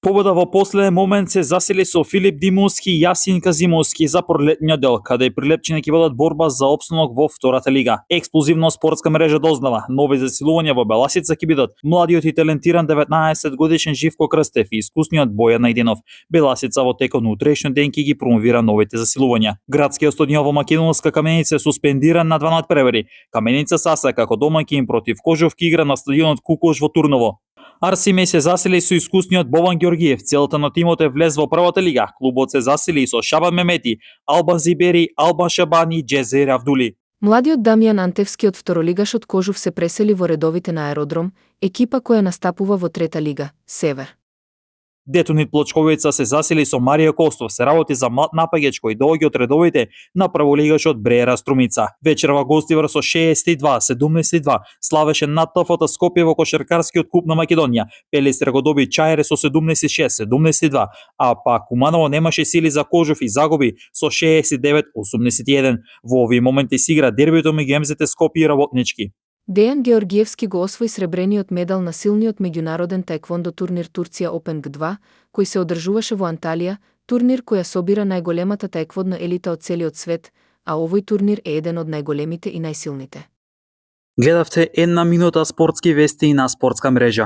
Победа во последен момент се засили со Филип Димовски и Јасин Казимовски за пролетниот дел, каде и прилепчени ќе водат борба за опстанок во втората лига. Експлозивно спортска мрежа дознава, нови засилувања во Беласица ќе бидат младиот и талентиран 19 годишен Живко Крстев и искусниот Бојан Најденов. Беласица во текот на утрешниот ден ќе ги промовира новите засилувања. Градскиот стадион во Македонска Каменица е суспендиран на 2 надпревари. Каменица Саса како домаќин против Кожовки игра на стадионот Кукош во Турново. Арсиме се засили со искусниот Бован Ѓоргиев, целта на тимот е влез во првата лига. Клубот се засили со Шабан Мемети, Албан Зибери, Албан Шабани, Џезер Авдули. Младиот Дамјан Антевски од второлигашот Кожув се пресели во редовите на Аеродром, екипа која настапува во трета лига, Север. Детонит Плочковица се засили со Марија Костов, се работи за млад напаѓач кој доаѓа од редовите на прволигашот Бреера Струмица. Вечерва гостивар со 62-72 славеше над ТФ Скопје во кошаркарскиот куп на Македонија. Пелистер го доби Чајре со 76-72, а пак Куманово немаше сили за Кожув и загуби со 69-81. Во овие моменти се игра дербито меѓу МЗТ Скопје и Работнички. Дејан Георгиевски го освои сребрениот медал на силниот меѓународен таеквондо турнир Турција Open G2, кој се одржуваше во Анталија, турнир која собира најголемата таеквондна елита од целиот свет, а овој турнир е еден од најголемите и најсилните. Гледавте една минута спортски вести на спортска мрежа.